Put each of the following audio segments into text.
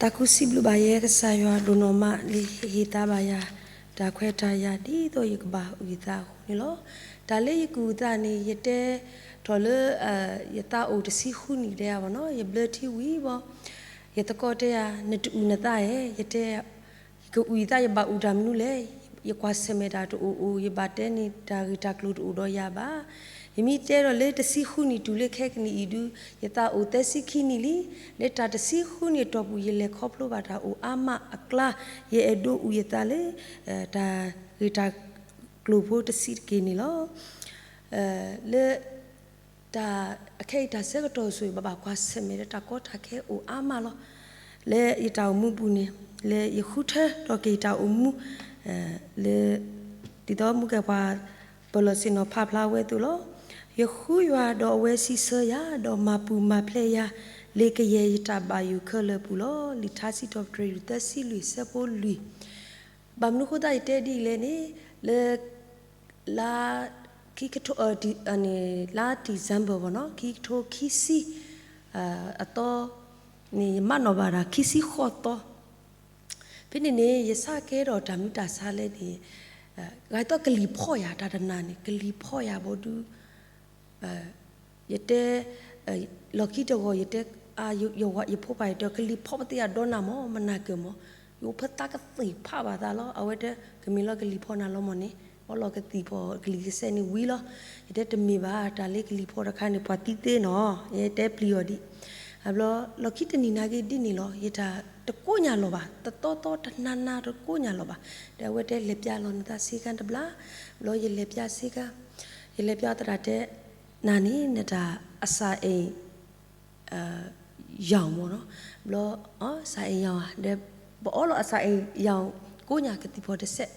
သးခုစံးဘျုးဘၣ်ယဲကစၢ်ယွၤဒိၣ်နီၢ်မးလၢဟ့ၣ်သါဘၣ်ယၤ တၢ်ခွဲးတၢ်ယာ်ဒ်သိးယကဘၣ်အုၣ်သးအဃိန့ၣ်လီၤ. တၢ်လၢယကအုၣ်သးန့ၣ် ယတဲထီၣ်လၢ ယသးအိၣ်တဆံဃုနံၣ်ဒဲးဘၣ်နီၤ ယဘျၢထံဝံၤဘၣ် ယသကိးတဲယၤ နတအုၣ်နသးဧါ ယတဲ ယကအုၣ်ယသး ယဘၣ်အုၣ်တၢ်မနုၤလဲၣ်. ယကွၢ်ဆၢၣ်မဲာ်တၢ်တအိၣ်အိၣ် ယဘၣ်တဲန့ၣ် တၢ်ဂ့ၢ်တၢ်ကျိၤတအိၣ်ဒီးယၤဘၣ်. ယမ့ၢ်တဲဒီးလၢတဆံဃုနံၣ်တုၤလၢခဲကနံၣ်အံၤဒု ယသးအိၣ်သၢဆံခံနံၣ်လံ. လၢတၢ်တဆံဃုနံၣ်အတီၢ်ပူၤ ယလဲၤခီဖျိဘၣ်တၢ်အိၣ်အါမးအကျါ ယအဲၣ်ဒိးအုၣ်ယသးလၢ တၢ်ဂ့ၢ်တၢ်ကျိၤဖိတဆံးတက့ၢ်န့ၣ်လီၤ. လၢ တၢ် အခဲအံၤတၢ်ဆၢကတီၢ်ဆိ ဘၣ်ဘၣ်ကွၢ်ဆၢၣ်မဲာ်ဒီးတၢ်ကီတၢ်ခဲအိၣ်အါမးလီၤ. လၢယတၢ်အိၣ်မူပူၤန့ၣ် လၢယဃုထၢထီၣ်က့ၤယတၢ်အိၣ်မူ လၢ ဒ်သိးမူကဲၢ်ပှၤ ပၢၢ်လီၤဆ့ၣ်နီၤဖးဖျါဝဲအသိးလီၤ. ယဃုယွၤဒီးအဝဲစံးဆၢယၤ ဒီးမၤပူၤမၤဖျဲးယၤ လၢကယဲၢ်ယတၢ်ဘၣ်ယိၣ်ခဲလၢာ်ပူၤလီၤ. လံာ်ထါစံးထီၣ်ပတြၢၤယွၤ သၢဆံလွံၢ် ဆၢဖိလွံၢ် ဘၣ်မနုၤဃိသတးယတဲဒ်အံၤလဲၣ်န့ၣ် လၢ လါ ခံကထိ လါ December ဘၣ်နီၤ ခံကထိခံဆံ အသီ န့ၣ် ယမၤနီၣ်ဘၣ်တၢ်ခံဆံဃိးသီ ဖဲန့ၣ်န့ၣ် ယစးကဲထီၣ်တၢ်မုၢ်တၢ်ဆါလဲၣ်န့ၣ် ဂၤသီကလံၤဖီၣ်ယၤတၢ်တနၤန့ၣ် ကလံၤဖီၣ်ယၤဘီဒု ယတဲ လီၢ်ခံတဂီၤ ယတဲ ယဖိပၢ် ယတဲ ကလံၤဖီၣ်ပသ့ၣ်ညါဒီးနၤမၢ် မနၤကၢၢ်မၢ် ယအိၣ်ဖဲသးကသံၣ်ဖးဘၣ်သးလီၤ. အဝဲတဲ ကမ့ၢ်လီၤကလံၤဖီၣ်နၤလီၤမၢ်န့ၣ် အီလီၤကသံၣ်ဖီၣ်ကလံၤကစဲးန့ၣ်ဝံၤလီၤ. ယတဲတမ့ၢ်ဘၣ် တၢ်လၢကလံၤဖီၣ်တခါန့ၣ် ပှၤသံသ့နီၤ ယတဲပျံၤအီၤဒံး အဘျီ လီၢ်ခံတနံၤနာ်က့ဒ်န့ၣ်လီၤ ယတၢ်တကိးညါလီၤဘၣ် တသီသီတနၤနၤတကိးညါလီၤဘၣ်. ဒီးအဝဲတဲလဲၤပျးလီၤနသးစ့ကၤတဘျီ ဘျီယလဲၤပျးစ့ကၤ ယလဲၤပျးသရၣ်တဲ နၤန့ၣ် နတၢ်အစၢ်အဲၣ် ရောင်မၢ်နီၤ ဘျီ အစၢ်အဲၣ်ရောင်ဧါ ဒီး ပအီလီၤအစၢ်အဲၣ်ရောင် ကိးညါကသံၣ်ဖီၣ်တစဲး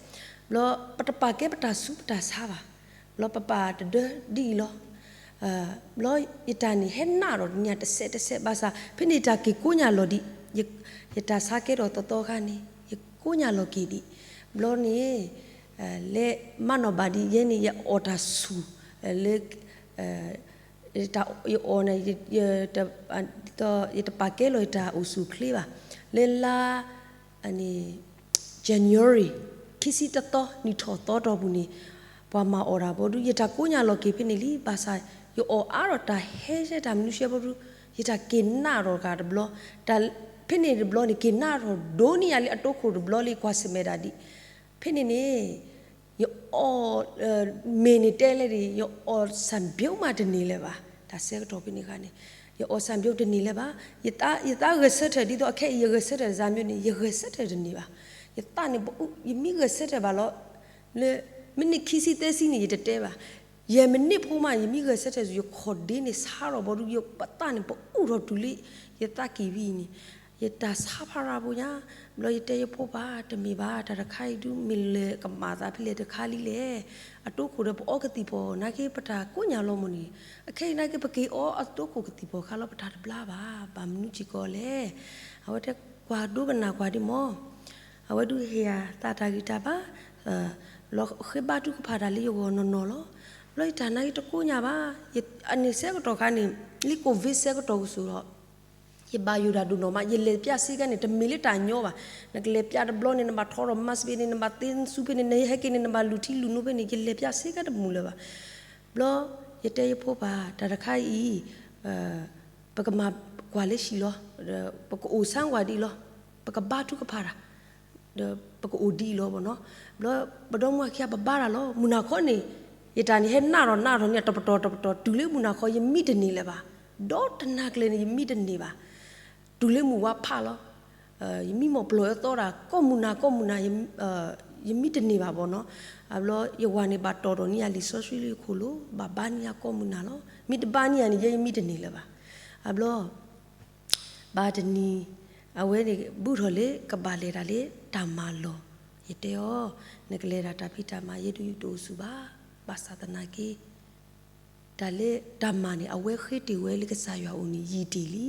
ဘျီ ပတပာ်ကဲပတၢ်ဆူးပတၢ်ဆါဘၣ် ဘျီပပာ်တဒၢဒ်အံၤလီၤ ဘျီယတၢ်န့ၣ် ဟဲနးထီၣ်ညါတစဲးတစဲး ဘၣ်ဆၣ် ဖဲန့ၣ်တၢ်က့ၤကိးညါလီၤဒံး ယတၢ်ဆါကဲထီၣ်သီသီခါန့ၣ် ယကိးညါလီၤက့ၤဒံး ဘျီန့ၣ် လဲၤမၤနီၣ်ဘၣ်ဒ်ယဲန့ၣ် ယအီၣ်တၢ်ဆူၣ် လၢ ယအီၣ်န့ၣ် ယတပာ်ကဲလီၤယတၢ်အိၣ်ဆူၣ်အိၣ်ချ့ဘၣ် လၢလါ January ခံဆံတသီ နံၣ်ထီၣ်သီတီၢ်ပူၤန့ၣ် ပှၤမၤအီၣ်တၢ်ဘီဒု ယတၢ်ကိးညါလီၤက့ၤဖဲန့ၣ်လံ ဘၣ်ဆၣ် ယအီၣ်အါထီၣ်တၢ်ဟဲယဲတၢ်မနုၤရှဲဘီဒု ယတၢ်က့ၤနးထီၣ်တဂၤတဘျီ ဖဲန့ၣ်တဘျီန့ၣ် က့ၤနးထီၣ်ဒိၣ်န့ၢ်ယၤလံ အတိခိၣ်တဘျီလံ ကွၢ်ဆၢၣ်မဲာ်ဒၣ်ဒံး ဖဲန့ၣ်န့ၣ် ယအီၣ် မ့ၢ်န့ၣ်တဲလဲၣ်ဒံး ယအီၣ်ဆၣ်ဘျိးမးတန့ၢ်လၢၤဘၣ် တၢ်ဆၢကတီၢ်ဖဲန့ၣ်အခါန့ၣ် ယအီၣ်ဆၣ်ဘျိးတန့ၢ်လၢၤဘၣ် ယသးဂဲၤဆၢထၢၣ် ဒ်သိးအခဲအံၤယဂဲၤဆၢထၢၣ်တၢ်မနုၤန့ၣ် ယဂဲၤဆၢထၢၣ်တန့ၢ်ဘၣ် ယသးန့ၣ်ပအူ ယမ့ၢ်ဂဲၤဆၢထၢၣ်ဘၣ်လီၤ လၢ မ့ၢ်န့ၢ်ခံဆံသၢဆံန့ၣ် ယတတဲဘၣ် ယဲၢ်မံးနံးဖိမး ယမ့ၢ်ဂဲၤဆၢထၢၣ် ယခိၣ်ဒ့န့ၣ်ဆါထီၣ်ဘီဒု ယသးန့ၣ်ပအူထီၣ်တုၤလၢ ယသးကံၢ်ဝံၤန့ၣ် ယတၢ်ဆါဖးရၤဖိညါ ဘျီယတဲယဖိပၢ် တမ့ၢ်ဘၣ် တၢ်တခါအံၤဒု မ့ၢ်လဲၤကမၣ်သးဖဲလဲၣ်တခါလံလဲၣ် အတိခိၣ်ဒီးပအီကသံၣ်ဖီၣ် နာ်က့ပတၢ်ကိးညါလီၤမၢ်န့ၣ် အခဲအံၤနာ်က့ပက့ၤအီအတိခိၣ်ကသံၣ်ဖီၣ်ခါလီၤ ပတၢ်တဘျါဘၣ် ဘၣ်မနုၤစ့ၢ်ကီးလဲၣ် အဝဲတဲကွၢ်ဒိကနၣ်ကွၢ်ဒံးမၢ် အဝဲဒုးဟ့ၣ်ယၤသးတၢ်ဂံၢ်တၢ်ဘါ လီၤဃ့ဘါထုကဖၣ်တၢ်လၢယဂီၢ်နီၢ်နီၢ်လီၤ. ဘျီယတၢ်နာ်က့တကိးညါဘၣ်, အန့ၣ်ဆၢကတီၢ်ခါန့ၣ် လၢ COVID ဆၢကတီၢ်ကစူၤဒီး ယဘၣ်ယိၣ်တၢ်ဒိၣ်နီၢ်မး, ယလဲၤပျးစ့ကၤန့ၣ် တမ့ၢ်လၢတၢ်ညီဘၣ်. နကလဲၤပျးတဘျီန့ၣ် နဘၣ်ထီထီၣ် mask ဖဲန့ၣ် နဘၣ်သ့စူဖဲန့ၣ် နဟဲက့ၤန့ၣ် နဘၣ်လူၤထံလူၤနိဖဲန့ၣ် ယလဲၤပျးစ့ကၤတမုာ်လၢၤဘၣ်. ဘျီ ယတဲယဖိပၢ် တၢ်တခါအံၤ ပကမၤကွၢ်လၢဟံၣ်လီၤ. ပကအိၣ်ဆါကွၢ်ဒ်အံၤလီၤ. ပကဘါထုကဖၣ်တၢ် ဒီးပကအိၣ်ဒ်အံၤလီၤဘၣ်နီၤ. ဘျီပဒီမါဝၤခံဂၤ ပဘါတၢ်လီၤ. မုၢ်နၤခီန့ၣ် ယတၢ်န့ၣ် ဟဲနးထီၣ်နးထီၣ်န့ၣ် တပတီၢ်တပတီၢ် တုၤလၢမုၢ်နၤခီ ယမံတန့ၢ်လၢၤဘၣ်. ဒီးတနၤကျၢၤန့ၣ် ယမံတန့ၢ်ဘၣ်. တုၤလၢမုၢ်ဝါဖးလီၤ. ယမံမီၢ်ပျီၢ်အသီတၢ် ကိးမုၢ်နၤ ကိးမုၢ်နၤ ယမံတန့ၢ်ဘၣ်ဘၣ်နီၤ. အဘျီယဝၤန့ၣ် ဘၣ်တီၢ်ထီၣ်န့ၢ်ယၤလံာ်စီဆှံလၢယခိၣ်လိၤ ဘၣ်ဘါန့ၢ်ယၤကိးမုၢ်နၤလီၤ. မ့ၢ်တဘါန့ၢ်ယၤန့ၣ် ယဲယမံတန့ၢ်လၢၤဘၣ်. အဘျီ ဘၣ်တနံၤ အဝဲန့ၣ် ဘုၣ်ထီၣ်လၢကဘၣ်လဲၤတၢ်လၢတၢ်မၤလီၢ်. ယတဲအီၤ နကလဲၤတၢ်တၢ်ဖံးတၢ်မၤ ယဲဒုးယတအိၣ်ဆူၣ်ဘၣ်. ဘၣ်ဆၣ်သနာ်က့ တၢ်လၢတၢ်မၤန့ၣ် အဝဲဃ့တ့ၢ်ဝဲလၢကစၢ်ယွၤအအိၣ်န့ၣ် ယံာ်တ့ၢ်လံ.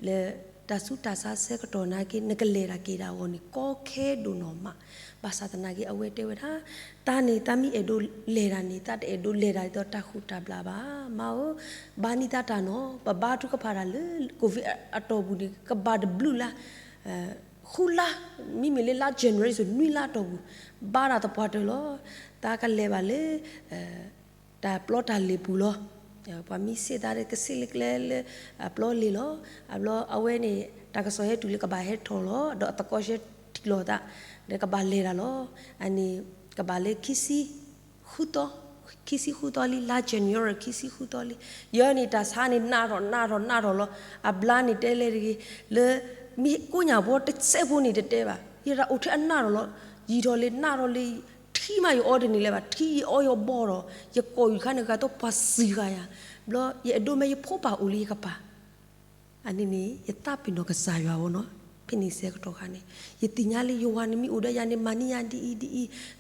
လၢတၢ်ဆူးတၢ်ဆါဆၢကတီၢ်နာ်က့ နကလဲၤတၢ်က့ၤတၢ်အဂီၢ်န့ၣ် ကီခဲဒိၣ်နီၢ်မး. ဘၣ်ဆၣ်သနာ်က့ အဝဲတဲဝဲဒၣ် သးန့ၣ် သးမ့ၢ်အဲၣ်ဒိးလဲၤတၢ်န့ၣ် သးတအဲၣ်ဒိးလဲၤတၢ်ဒ်သိးတၢ်ဃူတၢ်ဘျၣ်ဘၣ်. မါဧၢ, ဘါန့ၢ်သးတၢ်နီၤ. ပဘါထုကဖၣ်တၢ်လၢ COVID အတီၢ်ပူၤန့ၣ် ကဘၣ်တဘျုးလါ ဃုလါ, မ့မ့ၢ်လၢလါ January စ့ၢ် နွံလါအတီၢ်ပူၤ, ဘါတၢ်သပှၢ်တၢၢ်လီၤ. သးကလဲၤဘၣ်လၢ တၢ်ပျီတၢ်လဲၤပူၤလီၤ. ပှၤမံစ့ၢ်သးဒီးကစ့လၢကျဲလၢ အပျီလဲၤလီၤ. အဘျီအဝဲန့ၣ် တၢ်ကစီၣ်ဟဲတုၤလၢကဘၣ်ဟဲထီၣ်လီၤ, ဒီးအသကိးဆှၢထံၣ်လိာ်သး ဒီးကဘၣ်လဲၤတၢ်လီၤ. အန့ၣ် ကဘၣ်လၢ ခံဆံဃုသီလံ လါ January ခံဆံဃုသီလံ. ယဲန့ၣ်တၢ်ဆါန့ၣ် နးထီၣ်နးထီၣ်နးထီၣ်လီၤ. အဘျါန့ၣ်တဲလဲၣ်တဂ့ၤ, လၢ မ့ၢ်ကိးညၣ်ဘီတစဲးဖိန့ၣ်တတဲဘၣ်. ယတၢ်အိၣ်ထဲအနးထီၣ်လီၤ. ယံာ်ထီၣ်လံနးထီၣ်လံ, ထံမးယအီတန့ၢ်လၢၤဘၣ်, ထံယအီယဘီထီၣ်, ယကိာ်ယုၢ်ခါန့ၣ် ဂၤသီပှၤစံၢ်ဃာ်ယၤ, ဘျီယအဲၣ်ဒိးမ့ၢ်ယဖိပၢ်အိၣ်လၢယကပၤ အန့ၣ်န့ၣ် ယသးပ့ၤနီၣ်ကစၢ်ယွၤအီၤနီၤ. ဖဲန့ၣ်ဆၢကတီၢ်ခါန့ၣ် ယသ့ၣ်ညါလံ ယဝၤန့ၣ်မ့ၢ်အိၣ်ဒီးယၤန့ၣ် မၤန့ၢ်ယၤဒ်အံၤဒ်အ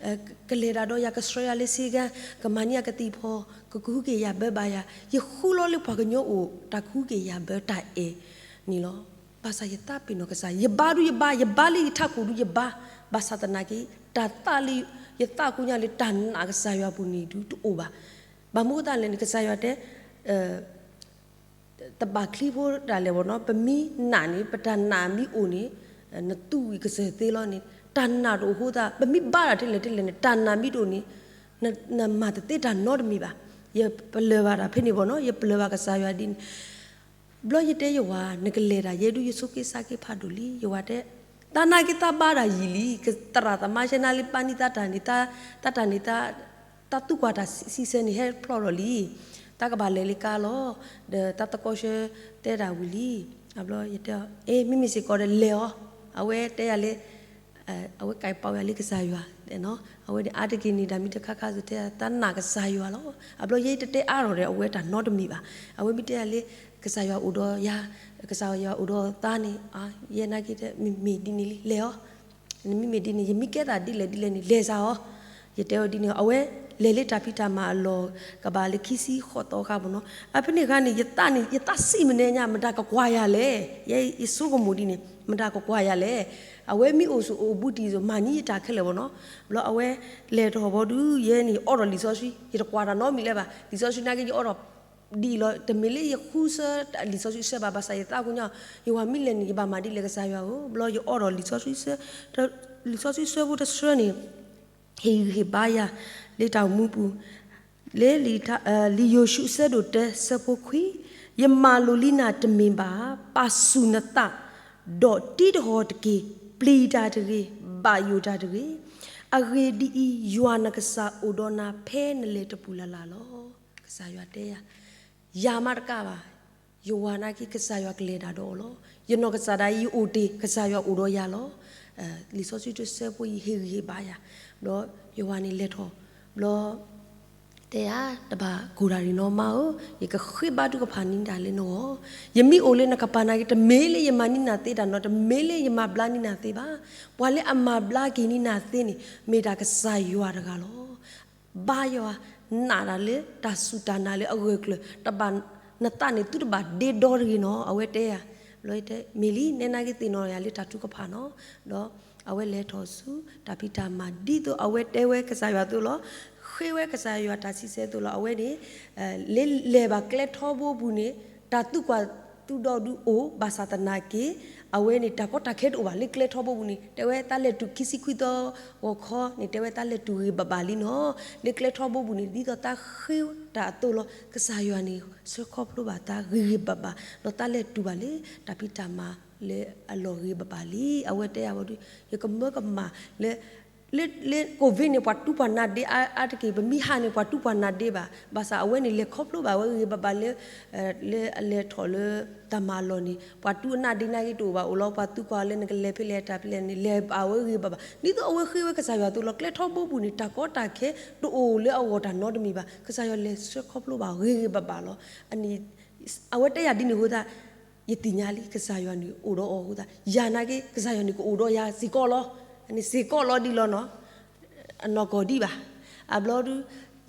ံၤ, ကလဲၤတၢ်ဒီးယၤ ကဆှၢယၤလၢစ့ကၤ, ကမၤန့ၢ်ယၤကသံၣ်ဖီ, ကကဟုကယာ်ဘၢဘၣ်ယၤ, ယဃုလီၤလၢပှၤကညီအိၣ် တၢ်ကဟုကယာ်ဘၢတၢ်အဲၣ်န့ၣ်လီၤ. ဘၣ်ဆၣ်ယသးပ့ၤနီၣ်ကစၢ်, ယဘါဒုးယဘါ, ယဘါလၢယထးခိၣ်ဒုးယဘါ, ဘၣ်ဆၣ်သနာ်က့ တၢ်သးလၢ ယသးကိညါလၢတၢ်နာ်ကစၢ်ယွၤပူၤန့ၣ်ဒုးတအိၣ်ဘၣ်. ဘၣ်မနုၤအဃိသတးလဲၣ်န့ၣ် ကစၢ်ယွၤတဲ တဘၣ်ချံဖိတၢ်လဲၣ်ဘၣ်နီၤ, ပမ့ၢ်နာ်န့ၣ် ပတၢ်နာ်မ့ၢ်အိၣ်န့ၣ် နသူၣ်ဝံၤကစၢၢ်သ့လီၤန့ၣ် တၢ်နာ်တအိၣ်အဃိသတး ပမ့ၢ်ဘါတၢ်ထဲလဲၣ်ထဲလဲၣ်န့ၣ် တၢ်နာ်မ့ၢ်တအိၣ်န့ၣ် နမၤတသ့တၢ်နီတမံၤဘၣ်. ယပလၢၢ်ဘၣ်တၢ်ဖဲန့ၣ်ဘၣ်နီၤ, ယပလၢၢ်ဘၣ်ကစၢ်ယွၤဒ်န့ၣ် ဘျီယတဲယဝၤ နကလဲၤတၢ် ယဲဒုးယဆိက့ၤဆါက့ၤဖးဒိၣ်လံ, ယဝၤတဲ သးနာ်က့သးဘါတၢ်ယံာ်လံ, သရၣ်သမါဆဲနၤလၢပာ်န့ၢ်သးတၢ်န့ၣ်, သးတၢ်န့ၣ် သးသူၣ်ကွၢ်တၢ်စံးဆၢန့ၣ်ဟဲဖျိးထီၣ်လံ, သးကဘၣ်လဲၤလၢကါလီၤ, ဒီးသးသကိးဆှၢတဲတၢ်ဝံၤလံ. အဘျီယတဲအီၤ အဲ မ့မ့ၢ်စ့ၢ်ကီးဒီးလဲၤအီၤ, အဝဲတဲယၤလၢ အဝဲကဲပာ်ဝဲယၤလၢကစၢ်ယွၤ, အဝဲန့ၣ်အါတက့ၢ်န့ၣ် တၢ်မ့ၢ်တခါခါစ့ၢ်တဲ သးနာ်ကစၢ်ယွၤလီၤ. အဘျီယဲတတဲအါထီၣ်ဒီးအဝဲတၢ်နီတမံၤဘၣ်. အဝဲမ့ၢ်တဲယၤလၢ ကစၢ်ယွၤအိၣ်ဒီးယၤ, ကစၢ်ယွၤအိၣ်ဒီးသးန့ၣ်, ယဲနာ်က့ မ့မ့ၢ်ဒ်န့ၣ်လံ လဲၤအီၤ, နမ့မ့ၢ်ဒ်န့ၣ် ယမ့ၢ်ကဲသးဒ်လဲၣ်ဒ်လဲၣ်န့ၣ် လဲၤစ့ၢ်အီၤ, ယတဲအီၤဒ်န့ၣ် အဝဲလဲၤလၢတၢ်ဖံးတၢ်မၤအလီၢ် ကဘၣ်လၢခံဆံဃိးသီခါဘၣ်နီၤ. အဖဲန့ၣ်အခါန့ၣ် ယသးန့ၣ် ယသးစံးမနုၤညါ မတၤကကွၢ်ယၤလဲၣ်, ယဲယဆိကမိၣ်ဒ်န့ၣ် မတၤကကွၢ်ယၤလဲၣ်. အဝဲမ့ၢ်အိၣ်ဆိးအိၣ်ဘူးတံၢ်ဆိး မၤန့ၢ်ယတၢ်ခဲလၢာ်ဘၣ်နီၤ. ဘျီအဝဲလဲၤထီၣ်ဘီဒုး ယဲန့ၣ် ယအိးထီၣ်လံာ်စီဆှံ, ယတကွၢ်တၢ်နီတမံၤလၢၤဘၣ်. လံာ်စီဆှံနာ်က့ ယအိးထီၣ်ဒ်အံၤလီၤ. တမ့ၢ်လၢယဃုဆၢလံာ်စီဆှံဆၢဘၣ်, ဘၣ်ဆၣ်ယသးကိညါ ယဝၤမ့ၢ်လဲၤန့ၣ် ယဘၣ်မၤဒ်လဲၣ် ကစၢ်ယွၤဧၢ. ဘျီယအိးထီၣ်လံာ်စီဆှံဆၢ, လံာ်စီဆှံဆၢဖိတဆၢန့ၣ် ဟ့ၣ်ဂံၢ်ဟ့ၣ်ဘါယၤ လၢတၢ်အိၣ်မူပူၤ, လၢ လံာ်ယိၤၡူး အဆၢဒိၣ်တၢ အဆၢဖိခွံ, ယမၤလိာ်လံနၤတမ့ၢ်ဘၣ်, ပာ်ဆူၣ်နသး, ဒီးတံၤတဟီၣ်တက့ၢ်. ပျံၤတၢ်တဂ့ၤ, ဘၣ်ယိၣ်တၢ်တဂ့ၤ. အဂ့ၢ်ဒ်အံၤ, ယွၤနကစၢ်အိၣ်ဒီးနၤ ဖဲနလဲၤတပူၤလၢ်လၢ်လီၤ. ကစၢ်ယွၤတဲယၤ ယၤမးတကးဘၣ်, ယဝၤနာ်က့ ကစၢ်ယွၤကလဲၤတၢ်ဒီးအီၤလီၤ. ယနီၢ်ကစၢ်ဒၣ်အံၤ ယအိၣ်တ့ၢ် ကစၢ်ယွၤအိၣ်ဒီးယၤလီၤ. လံာ်စီဆှံတဆၢဖိအံၤ ဟ့ၣ်ဂံၢ်ဟ့ၣ်ဘါယၤ, ဘျီယဝၤန့ၣ်လဲၤထီၣ်, ဘျီ တဲယၤ တဘၣ်ကိၢ်တၢ်ဒံးနီၤ မါဧၢ, ယကဃ့ဘါထုကဖၣ်န့ၢ်တၢ်လၢနဂီၢ်, ယမ့ၢ်အိၣ်လၢနကပၤနာ်က့ တမ့ၢ်လၢယမၤန့ၢ်နၤသ့တၢ်နီၤ, တမ့ၢ်လၢယမၤဘျါန့ၢ်နၤသ့ဘၣ်. ပှၤလၢအမၤဘျါက့ၤန့ၢ်နၤသ့န့ၣ် မ့ၢ်တၢ်ကစၢ်ယွၤတဂၤလီၤ. ဘါယွၤ, နာ်တၢ်လၢတၢ်စူၢ်တၢ်နာ်လၢအဂၢၢ်ကျၢၤ, တဘၣ်, နသးန့ၣ်သုတဘၣ်ဒ့ဒီတဂ့ၤနီၤ, အဝဲတဲယၤ. ဘျီယတဲ မ့ၢ်လံ, နဲနာ်က့ သ့ၣ်နီၣ်ယၤလၢတၢ်ထုကဖၣ်နီၤ. ဒီးအဝဲလဲၤထီၣ်ဆူတၢ်ဖံးတၢ်မၤ ဒ်သိးအဝဲတဲဝဲကစၢ်ယွၤအသိးလီၤ. ဃ့ဝဲကစၢ်ယွၤတၢ်စံးဆၢအသိးလီၤ. အဝဲန့ၣ် လၢလဲၤဘၣ်ကျဲထီဘိပူၤန့ၣ် တၢ်သူၣ်ကွၢ်သူၣ်ဒီဒုအိၣ်, ဘၣ်ဆၣ်သနာ်က့ အဝဲန့ၣ် တၢ်ကီတၢ်ခဲတအိၣ်ဘၣ် လၢကျဲထီဘိပူၤန့ၣ်. တဲဝဲသးလဲၤတုၤခံဆံခွံသီဂီၤခီန့ၣ် တဲဝဲသးလဲၤတုၤဂ့ၤဘၣ်ဘၣ်လံနီၤ. လၢကျဲထီဘိပူၤန့ၣ် ဒ်သိးသးဃ့တၢ်အသိးလီၤ. ကစၢ်ယွၤန့ၣ် ဆှၢခီဖျိဘၣ်သးဂ့ၤဂ့ၤဘၣ်ဘၣ်, ဒီးသးလဲၤတုၤဘၣ်လၢတၢ်ဖံးတၢ်မၤလၢအလီၢ်ဂ့ၤဘၣ်ဘၣ်လံ. အဝဲတဲယၤဝဲဒုး ယကမၢကမၣ်လၢ လၢ လၢ Covid န့ၣ် ပှၤတူၢ်ပှၤနါဒ့အါတက့ၢ်, ပမ့ၢ်ဟးန့ၣ် ပှၤတူၢ်ပှၤနါဒ့ဘၣ်. ဘၣ်ဆၣ်အဝဲန့ၣ် လဲၤခီဖျိဘၣ်ဝဲဂ့ၤဂ့ၤဘၣ်ဘၣ်လၢ လၢအလဲၤထီၣ်လၢတၢ်မၤအလီၢ်န့ၣ် ပှၤတူၢ်အနါဒ့နာ်က့တအိၣ်ဘၣ်, အိၣ်လီၤပှၤသူၣ်ကွၢ်လၢနကလဲၤဖဲလဲၣ်တၢ်ဖဲလဲၣ်န့ၣ် လဲၤဘၣ်ဝဲဂ့ၤဂ့ၤဘၣ်ဘၣ်. ဒ်သိးအဝဲဃ့ဝဲကစၢ်ယွၤအသိးလီၤ. ကျဲထီဘိပူၤန့ၣ် တၢ်ကီတၢ်ခဲတအိၣ်လၢအဂီၢ်တၢ်နီတမံၤဘၣ်. ကစၢ်ယွၤလဲၤဆှၢခီဖျိဘၣ်ဂ့ၤဂ့ၤဘၣ်ဘၣ်လီၤ. အဝဲတဲယၤဒ်န့ၣ်အဃိသတး ယသ့ၣ်ညါလံ ကစၢ်ယွၤန့ၣ်အိၣ်ဒီးအီၤအဃိသတး, ယၤနာ်က့ ကစၢ်ယွၤန့ၣ်ကအိၣ်ဒီးယၤစ့ၢ်ကီးလီၤ. အန့ၣ်စ့ၢ်ကီးလီၤဒ်လီၤနီၤ, အနီၢ်ကီၢ်ဒံးဘၣ်. အဘျီဒုး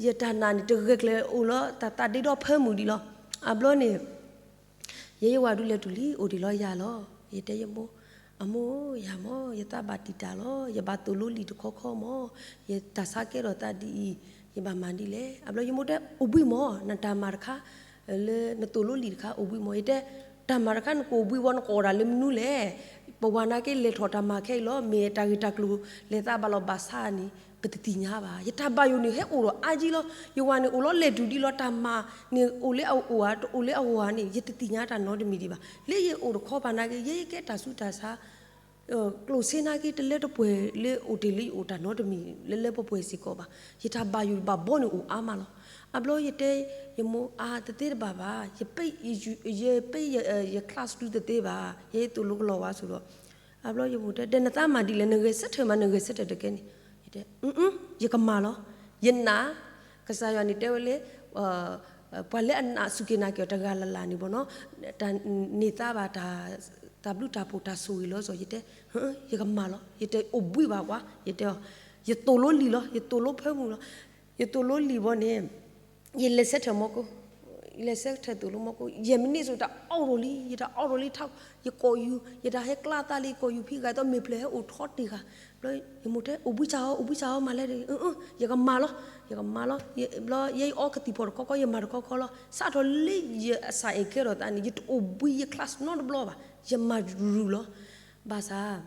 ယတၢ်နာ်န့ၣ် တဂဲၤကျဲၤအိၣ်လီၤ တၢ်သးဒ့ဒီဖၢမုၢ်ဒံးလီၤ. အဘျီန့ၣ် ယဲယဝၤဒုးလဲၤတုၤလံ အိၣ်တ့ၢ်လီၤယၤလီၤ. ယတဲယမိၢ်, အမိၢ်ဧၢ ယၤမၢ် ယသးဘၣ်တံာ်တာ်လီၤ, ယဘၣ်သိၣ်လိလံာ်တခီခီမၢ်, ယတၢ်ဆါကဲထီၣ်သးဒ်အံၤ, ယဘၣ်မၤဒ်လဲၣ်. အဘျီယမိၢ်တဲ အိၣ်ဘှံးမၢ်, နတၢ်မၤတခါ လၢနသိၣ်လိလံာ်တခါ အိၣ်ဘှံးမၢ်. ယတဲ တၢ်မၤတခါနကအိၣ်ဘှံးဝဲ နကအီၣ်တၢ်လၢမနုၤလဲၣ်. ပဝၤနာ်က့လဲၤထီၣ်တၢ်မၤခဲအံၤလီၤ, မ့ၢ်တၢ်ဂ့ၢ်တၢ်ကျိၤလဲၤသးဘၣ်လီၤဘၣ်ဆၣ်န့ၣ် ပတသ့ၣ်ညါဘၣ်. ယတၢ်ဘၣ်ယိၣ်န့ၣ်ဟဲအိၣ်ဒီးအါကံလီၤ. ယဝၤန့ၣ်အိၣ်လီၤလဲၤတုၤဒ်လီၤ, တၢ်မၤန့ၣ်အိၣ်လၢအအိၣ်ဧါ တအိၣ်လၢအဂီၢ်ဧါန့ၣ် ယတသ့ၣ်ညါတၢ်နီတမံၤဒံးဘၣ်. လၢယအိၣ်တခီပၤနာ်က့ ယဲယကဲတၢ်ဆူးတၢ်ဆါ ကျိၣ်စ့နာ်က့ တလၢတပှဲၤလၢအိၣ်တ့ၢ်လၢယအိၣ်တၢ်နီတမံၤ လၢလၢပှဲၤပှဲၤစ့ၢ်ကီးဘၣ်. ယတၢ်ဘၣ်ယိၣ်ဘၣ်ဘီန့ၣ်အိၣ်အါမးလီၤ. အဘျီယတဲ ယမိၢ်အါ တသ့တဘၣ်ဘၣ်, ယပ့ ယပ့ ယ class ဒုတသ့ဘၣ်, ယဲယသိၣ်လိကလီၤဝါဆိဒီး အဘျီယမိၢ်တဲ ဒီးနသးမၤဒ်လဲၣ်, နဂဲၤဆၢထၢၣ်မး နဂဲၤဆၢထၢၣ်တကဲန့ၣ်, ယတဲ ယကမၤလီၤ. ယနာ် ကစၢ်ယွၤန့ၣ်တဲဝဲလၢ ပှၤလၢအနးစူၢ်က့ၤနာ်က့ၤအီၤတဂၤလၢ်လၢ်န့ၣ်ဘီနီၤ, တၢ်န့ၢ်သါဘၣ် တၢ်ဘျုးတၢ်ဖှိၣ်တၢ်ဆိၣ်ဂ့ၤလီၤစီၤ, ယတဲ ယကမၤလီၤ, ယတအိၣ်ဘှံးဘၣ်ကွၢ်, ယတဲအီၤ, ယသိၣ်လိလံာ်လီၤ, ယသိၣ်လိဖၢမုၢ်လီၤ, ယသိၣ်လိလံာ်ဘီန့ၣ် ယလဲၤဆၢထၢၣ်မီကိ ယလဲၤဆၢထၢၣ်သိၣ်လိမီကိ ယဲၢ်မံးနံးစိၤ တၢ်အီၣ်ရိၣ်လံ, ယတၢ်အီၣ်ရိၣ်လံထီၣ်, ယကိးယူၤ, ယတၢ်ဟဲကျါသးလံ ယကိးယူၤဖံဂၤသီ မ့ၢ်ဖျၢၣ်ဟဲအိၣ်ထီတ့ၢ်ဃာ်, ဘျီ ယမိၢ်တဲ အိၣ်ဘှံးစၢ်အီၤ အိၣ်ဘှံးစၢ်အီၤ မၤလဲၣ်, ယကမၤလီၤ, ယကမၤလီၤ, ဘျီယဲယအီကသံၣ်ဖီၣ်တခီခီ ယမၤတခီခီလီၤ, စးထီၣ်လၢယအစၢ်အဲၣ်ကဲထီၣ်သးန့ၣ် ယတအိၣ်ဘှံးယ class နီတဘျီဘၣ်, ယမၤရူၤရူၤလီၤ, ဘၣ်ဆၣ်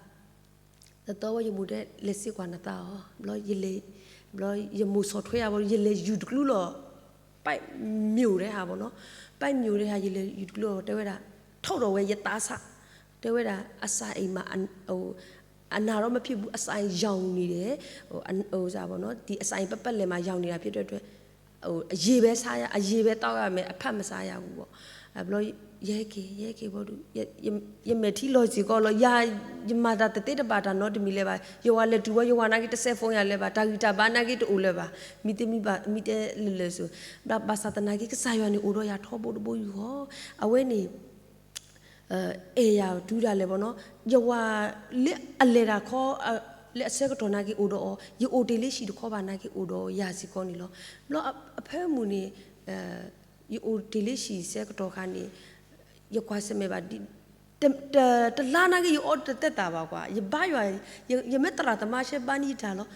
တသီဝဲယမိၢ်တဲ လဲၤစ့ကွၢ်နသးအီၤ, ဘျီယလဲၤ, ဘျီယမိၢ်ဆီၣ်ထွဲယၤဘီ ယလဲၤယူၤတကျူလီၤ, ပဲမ့ၢ်အိၣ်တဟးဘီနီၤ, ပဲမ့ၢ်အိၣ်တဟး ယလဲၤယူၤတကျူလီၤ တဲဝဲဒၣ်, ထိၣ်ဒီးဝဲယသးဆး, တဲဝဲဒၣ် အစၢ်အံၤမး အနာ်တော့မဖြစ်ဘူး, အစၢ်အံၤရောင်နေတယ်, အစၢ်အံၤပပလဲၣ်မး ရောင်နေတာဖြစ်တဲ့အတွက် အရည်ပဲစားရ, အရည်ပဲသောက်ရမယ်, အဖတ်မစားရဘူးပေါ့, ဘျီ ယဟဲက့ၤ ယဟဲက့ၤဘီဒုး ယမဲာ်ထံလီၤစ့ၢ်ကီးလီၤ, ယၤ ယမၤတၢ်တသ့တဘၣ်တၢ်နီတမံၤလၢၤဘၣ်, ယဝၤလဲၤတုၤဝဲ ယဝၤနာ်က့တစဲးဖိယၤလၢၤဘၣ်, တၢ်ဂံၢ်တၢ်ဘါနာ်က့တအိၣ်လၢၤဘၣ်, မံတမံဘၣ် မံတဲလၢာ်လၢာ်စိၤ, ဘၣ်ဆၣ်သနာ်က့ ကစၢ်ယွၤန့ၣ်အိၣ်ဒီးယၤထီဘိတဘိယူၢ်ဃီ, အဝဲန့ၣ် အဲၣ်ယၤတုၤဒၣ်လဲာ်ဘီနီၤ, ယဝၤလၢအလဲၤတၢ်ခီ လၢအဆၢကတီၢ်နာ်က့အိၣ်ဒီးအီၤ, ယအိၣ်တ့ၢ်လၢဟံၣ်တခီဘၣ်နာ်က့အိၣ်ဒီးယၤစ့ၢ်ကီးန့ၣ်လီၤ, ဘျီအဖၢမုၢ်န့ၣ် ယအိၣ်တ့ၢ်လၢဟံၣ်ဆၢကတီၢ်ခါန့ၣ် ယကွၢ်ဆၢၣ်မဲာ်ဘၣ် တလါနာ်က့ ယအီတသဲသးဘၣ်ကွၢ်, ယဘါယွၤ, ယမ့ၢ်သရၣ်သမါရှဲဘါန့ၢ်ယတၢ်လီၤ,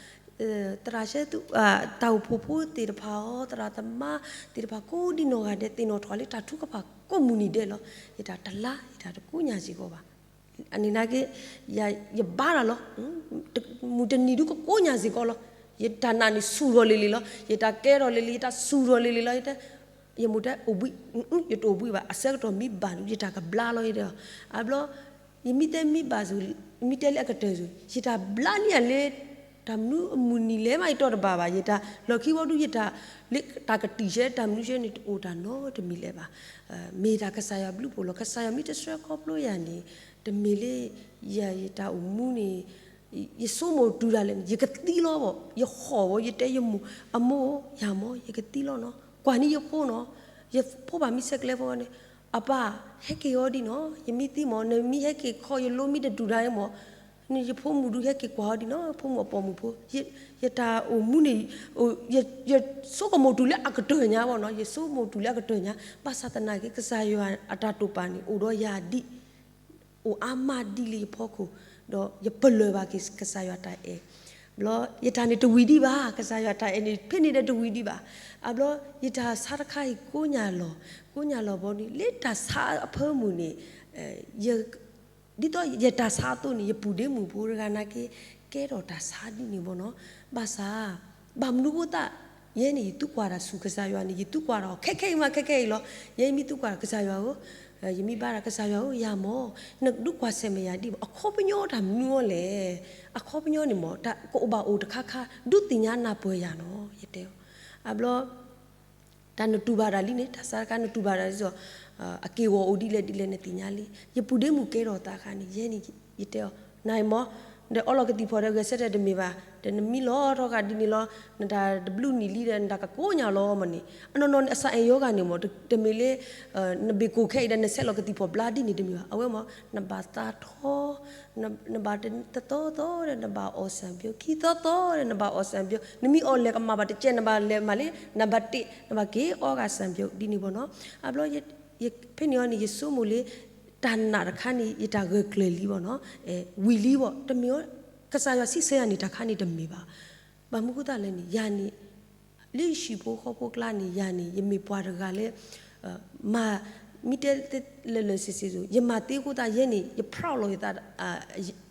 သရၣ်ရှဲ တၢ်အိၣ်ဖှိၣ်ဖိသ့ၣ်တဖၣ်အီၤ, သရၣ်သမါသ့ၣ်တဖၣ်ကိးဒံနီၢ်ဂၤဒဲး သ့ၣ်နီၣ်ထီၣ်လၢတၢ်ထုကဖၣ်ကိးမုၢ်နံၤဒဲးလီၤ, ယတၢ်တလါ ယတၢ်တကိးညါစ့ၢ်ကီးဘၣ်, အန့ၣ်နာ်က့ ယဘါတၢ်လီၤ, မုၢ်တနံၤဒုကကိးညါစ့ၢ်ကီးလီၤ, ယတၢ်နာ်န့ၣ်ဆူၣ်ထီၣ်လံၤလံၤလီၤ, ယတၢ်ကဲထီၣ်လံၤလံၤ ယတၢ်ဆူၣ်ထီၣ်လံၤလံၤလီၤ, ယတဲ ယမိၢ်တဲအိၣ်ဘှံး, ယတအိၣ်ဘှံးဘၣ်, အဆၢကတီၢ်မံဘၣ်ဒုး ယတၢ်ကဘျါလီၤ ယတဲအီၤ, အဘျီ ယမ့ၢ်တဲမံဘၣ်စ့ၢ်, မ့ၢ်တဲလၢအကတၢၢ်စ့ၢ်, ယတၢ်ဘျါန့ၢ်ယၤလၢ တၢ်မနုၤအမုၢ်နံၤလဲၣ်မး ယတီတဘၣ်ဘၣ်, ယတၢ်လီၢ်ခံဝီဒု ယတၢ်လၢတၢ်ကတံၢ်ရှဲ တၢ်မနုၤရှဲန့ၣ် တအိၣ်တၢ်နီတမံၤလၢၤဘၣ်, မ့ၢ်တၢ်ကစၢ်ယွၤဘျုးဖှိၣ်လီၤ, ကစၢ်ယွၤမ့ၢ်တဆှၢခီဖျိယၤန့ၣ် တမ့ၢ်လၢ ယ ယတၢ်အိၣ်မူန့ၣ် ယဆိကမိၣ်တုၤဒၣ်လဲာ်န့ၣ် ယကသံလီၤဘၣ်, ယဟီၣ်ဝဲ ယတဲယမိၢ်, အမိၢ် ယၤမိၢ် ယကသံလီၤနီၤ, ကွၢ်န့ၢ်ယဖိနီၤ, ယဖိဘၣ်မံဆဲးကျဲဖိန့ၣ်, အပၢ် ဟဲက့ၤအီၤဒံးနီၤ, ယမ့ၢ်သံမၢ် နမ့ၢ်ဟဲက့ၤခီ ယလိမ့ၢ်တတုၤဒၣ်မၢ်, ယဖိမုၣ်ဒုးဟဲက့ၤကွၢ်အီၤဒံးနီၤ, ဖိမုၣ်အပိာ်မုၣ်ဖိ, ယတၢ်အိၣ်မူန့ၣ် ယဆိကမိၣ်တုၤလၢအကတၢၢ်ညါဘၣ်နီၤ, ယဆိကမိၣ်တုၤလၢအကတၢၢ်ညါ, ဘၣ်ဆၣ်သနာ်က့ ကစၢ်ယွၤအတၢ်တိာ်ပာ်န့ၣ် အိၣ်ဒီးယၤဒ် အိၣ်အါမးဒ်လၢယဖီခိၣ်, ဒီးယပလၢၢ်ဘၣ်က့ၤကစၢ်ယွၤတၢ်အဲၣ်, ဘျီယတၢ်န့ၣ်တဝံၤဒံးဘၣ်, ကစၢ်ယွၤတၢ်အဲၣ်န့ၣ် ဖဲန့ၣ်ဒီးတဝံၤဒံးဘၣ်, အဘျီယတၢ်ဆါတခါအံၤကိးညါလီၤ, ကိးညါလီၤဘီန့ၣ် လၢတၢ်ဆါအဖၢမုၢ်န့ၣ် ယ ဒ်သိးယတၢ်ဆါအသိးန့ၣ် ယပုၢ်ဒ့မုၣ်ဖိတဂၤနာ်က့ ကဲထီၣ်တၢ်ဆါဒ်န့ၣ်ဘီနီၤ, ဘၣ်ဆၣ် ဘၣ်မနုၤဃိသတး ယဲန့ၣ် ယသုကွၢ်တၢ်ဆူၣ်ကစၢ်ယွၤန့ၣ် ယသုကွၢ်တၢ်အီၤ ခဲခဲအံၤမး ခဲခဲအံၤလီၤ, ယဲယမ့ၢ်သုကွၢ်တၢ် ကစၢ်ယွၤဧၢ, ယမ့ၢ်ဘါတၢ် ကစၢ်ယွၤဧၢ ယၤမၢ်, နဒုးကွၢ်ဆၢၣ်မဲာ်ယၤဒ်မၢ် အခီပညီတၢ်မနုၤအီၤလဲၣ်, အခီပညီန့ၣ်မၢ် ကအိၣ်ဘၣ်အိၣ်တခါခါ ဒုးသ့ၣ်ညါနၢ်ပၢၢ်ယၤနီၤ ယတဲအီၤ, အဘျီ တၢ်နတူၢ်ဘၣ်တၢ်လံန့ၣ် တၢ်ဆါတခါနတူၢ်ဘၣ်တၢ်လံစီၤ, အက့ၢ်ဂီၤအိၣ်ဒ်လဲၣ်ဒ်လဲၣ်နသ့ၣ်ညါလံ, ယပုၢ်ဒ့မုၣ်ကဲထီၣ်သးခါန့ၣ် ယဲန့ၣ် ယတဲအီၤ နမၢ်, ဒီးအီလီၤကသံၣ်ဖီၣ်ဒီးဂဲၤဆၢထၢၣ်တမ့ၢ်ဘၣ်, ဒီးနမံလီၤထီၣ်ဂာ်ဒ်န့ၣ်လီၤ, နတၢ်တဘျုးနံၣ်လံဒီး နတၢ်ကကိးညါလီၤမၢ်န့ၣ်, အနီၢ်နီၢ်န့ၣ် အစၢ်အဲၣ်ယီဂၤန့ၣ်မၢ် တမ့ၢ်လၢ နဘ့ၣ်ကိၢ်ခဲအံၤဒီး နဆဲးလီၤကသံၣ်ဖီၣ်ဘျါဒ်န့ၣ်တမ့ၢ်ဘၣ်, အဝဲမၢ် နဘၣ်သးထီ နဘၣ်တသီသီဒီး နဘၣ်အီၣ်စၣ်ဘျိး, ခံသီသီဒီး နဘၣ်အီၣ်စၣ်ဘျိး, နမ့ၢ်အီၣ်လဲၤကမၣ်ဘၣ်တကဲး နဘၣ်လဲၤမၤလၢ နဘၣ်တ့ၢ် နဘၣ်က့ၤအီဂာ်စၣ်ဘျိးဒ်န့ၣ်ဘီနီၤ, အဘျီ ဖဲန့ၣ်အီၤန့ၣ် ယဆိကမိၣ်လၢ တၢ်နာ်တခါန့ၣ် ယတၢ်ဂၢၢ်ကျၢၤလံဘီနီၤ, ဝံၤလံဘီ တမ့ၢ်အီၤ, ကစၢ်ယွၤဆံးဆၢယၤန့ၣ် တၢ်ခါန့ၣ်တမ့ၢ်ဘၣ်, ဘၣ်မနုၤဃိသတးလဲၣ်န့ၣ် ယၤန့ၣ် လၢယဟံၣ်ဖိဃီဖိကျါန့ၣ် ယၤန့ၣ် ယမ့ၢ်ပှၤတဂၤလၢ မၤ မ့ၢ်တဲလၢာ်လၢာ်ဆ့ဆ့ ယမၤသ့အဃိသတး ယဲန့ၣ် ယ proud လီၤယသး